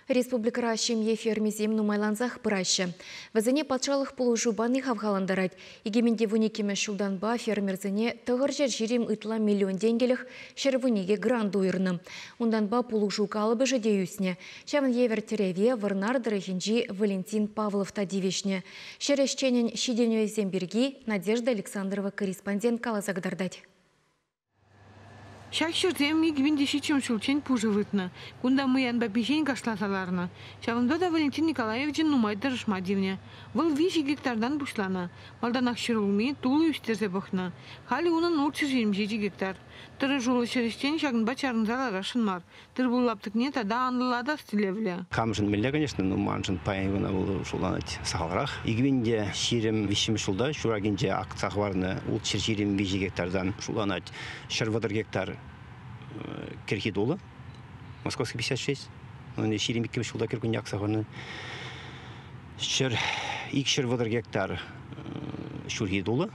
Республикӑра ҫемье фермисем нумайлансах пыраҫҫӗ. Вӗсене патшалӑх пулӑшу пани хавхалантарать. 2012-мӗш ҫултанпа фермерсене 920 ытла миллион тенкӗлӗх 112 грант уйӑрнӑ. Унтанпа пулӑшу калӑпӑшӗ те ӳснӗ. Ҫавӑн евӗр тӗреве Вӑрнар тӑрӑхӗнчи Валентин Павлов та тивӗҫнӗ. Ҫӗр ӗҫченӗн ҫитӗнӗвӗсем пирки Надежда Александрова корреспондент каласа кӑтартать. Ҫак ҫӗрсем 2007 ҫулччен пушӑ выртнӑ. Кунта мӑянпа пиҫен кашласа ларнӑ. Ҫавӑнпа та Валентин Николаевичӑн нумай тӑрӑшма тивнӗ. Вӑл 3 гектартан пуҫланӑ. Малтанах ҫӗрулми, тулӑ ӳстерсе пӑхнӑ. Халӗ унӑн 627 гектар. Тӑрӑшуллӑ ҫӗр ӗҫчен ҫакӑнпа чарӑнса ларасшӑн мар. Тыр-пул лаптӑкне тата анлӑлатас тӗллевлӗ. Камшӑн мӗнле, конечно, но маншӑн паян куна вӑл шутланать сахалрах. 2023 ҫулта ҫуракинче акса хӑварнӑ 623 гектартан шутланать 130 гектар кӗрхи тулӑ, Московский 56, 22 ҫулта кӗркунне акса хӑварнӑ. 230 гектар ҫурхи тулӑ,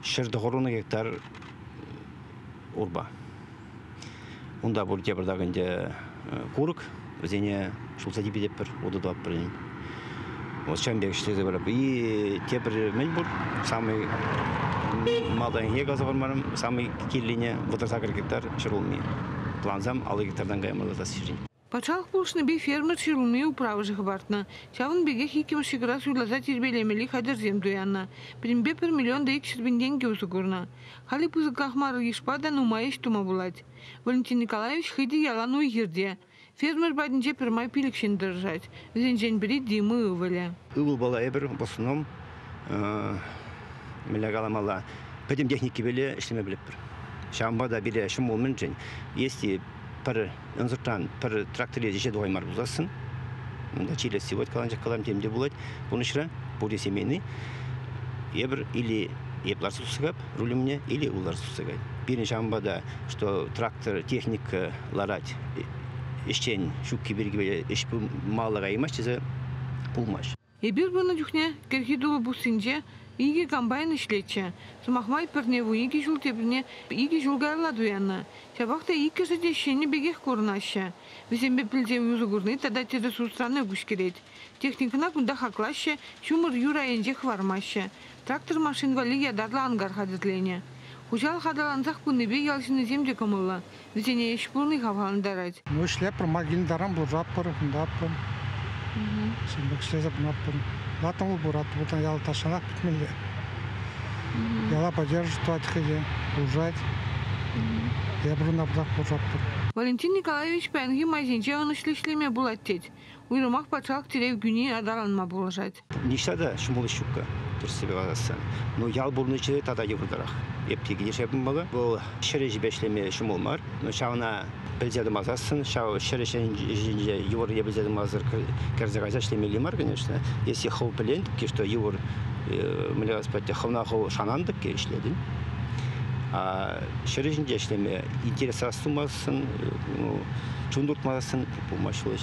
190 гектар урпа. Унта пур тепӗртак ӗнтӗ курӑк, вӗсене ҫулса типӗтетпӗр, утӑ тӑватпӑр. Вот ҫавӑн пек ӗҫлесе пырап. И тепӗр мӗн пур, самый малтанхине каласа хӑвармарӑм, самый кирлине 38 гектар ҫӗрулми. Плансам 50 гектартан каймалла ҫирӗн. Патшалӑх пулӑшнипе фермер ҫӗрулми управӑшӗ хӑпартнӑ. Ҫавӑн пекех иккӗмӗш ҫӑкӑра суйласа тирпейлемелли хатӗрсем туяннӑ. Пӗтӗмпе 1 миллион та 200 пин тенкӗ усӑ курнӑ. Халӗ пысӑках мар йышпа та нумай ӗҫ тума пулать. Валентин Николаевич хӑй те ялан уй-хирте. Фермер патӗнче пӗрмай 5 ҫын тӑрӑшать. Вӗсенчен пӗри Дима ывӑлӗ. Ывӑлпала эпир в основном мӗнле каламалла, пӗтӗм техникипеле ӗҫлеме пӗлетпӗр. Ҫавӑнпа та пире ҫӑмӑл мӗншӗн, если пӗр ӑнсӑртран пӗр тракторе ӗҫе тухаймар пулсассӑн, унта чирлесси вот каланчӑк калам тем те пулать пурнӑҫра, пурте семейный. Эпир или эп ларса тухса кап руль умне, или ул ларса тухса кай. Пирӗн ҫавӑнпа та, что трактор техника ларать, ӗҫчен ҫукки пирки ӗҫ малла каймасть тесе пулмасть. Эпир пынӑ чухне кӗрхи тулӑ пуссинче 2 комбайн ӗҫлетчӗ. Сӑмах май, пӗрне 12 ҫул, теприне 2 ҫул каялла туяннӑ. Ҫапах та иккӗшӗ те ҫӗнӗ пекех курӑнаҫҫӗ. Вӗсемпе пӗлсе усӑ курни тата тӗрӗс усрани куҫ кӗрет. Техникӑна кунта хаклаҫҫӗ, ҫумӑр юр айӗнче хӑвармаҫҫӗ. Трактор машин валли ятарлӑ ангар хатӗрленӗ. Хуҫалӑх аталансах пынипе ял ҫыннисем те кӑмӑллӑ. Вӗсене ӗҫ пулни хавхалантарать. Ну, ӗҫлеппӗр, магин таран пулсаппӑр, кунтаппӑр. Ҫемпек ӗҫлесе пынатпӑр. Латӑмлӑ пур, атту ял ташшанах пӗтмелле. Яла поддерживать хӑйне, пулӑшать. Эпир ӑна пулӑшатпӑр. Валентин Николаевич паянхи майсенче ӑнӑҫлӑ ӗҫлеме пулать тет. Уйрӑмах патшалӑх тӗрев кӳни аталанма пулӑшать. Ниҫта та ҫӑмӑл ҫукка, тӗрӗссипе каласан. Ну, ял пурнӑҫӗ тата йывӑртарах. Эп те килӗшетӗп мала. Вӑл ҫӗр ӗҫӗпе ӗҫлеме ҫӑмӑл мар. Но ҫавна пӗлсе тӑмасассӑн, ҫав ҫӗр ӗҫӗнче йывӑррине пӗлсе тӑмасӑр кӗрсе кайса ӗҫлемелли мар, конечно. Если хӑв пӗлен, что йывӑр, мӗнле калас пулать, хӑвна хӑв шанан тӑк ӗҫлетӗн. А ҫӗр ӗҫӗнче ӗҫлеме интересас тумассӑн, ну, чун туртмассӑн пулмасть ҫул ӗҫ.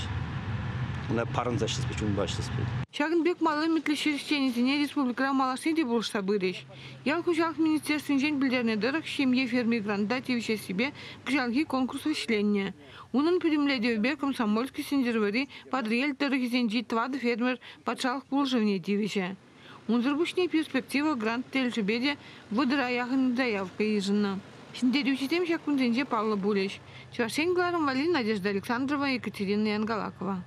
Ӑна парӑнса ӗҫлес пек, чунпа ӗҫлес пек. Ҫакӑн пек мал ӗмӗтлӗ ҫӗр ӗҫченӗсене республикӑра малашне те пулӑшса пырӗҫ. Ял хуҫалӑх министерствинчен пӗлтернӗ тӑрӑх ҫемье ферми гранта тивӗҫессипе кӑҫалхи конкурс вӗҫленнӗ. Унӑн пӗтӗмлетӗвӗпе Комсомольски, Сӗнтӗрвӑрри, Патӑрьел тӑрӑхӗсенчи 4 фермер патшалӑх пулӑшӑвне тивӗҫӗ. Унсӑр пуҫне перспектива грант тӗлӗшӗпе те 30 яхӑн заявка йышӑннӑ. Ҫӗнтерӳҫӗсем ҫак кунсенче паллӑ пулӗҫ. Чӑваш Ен кӑларӑм валли Надежда Александрова, Екатерина Янгалакова.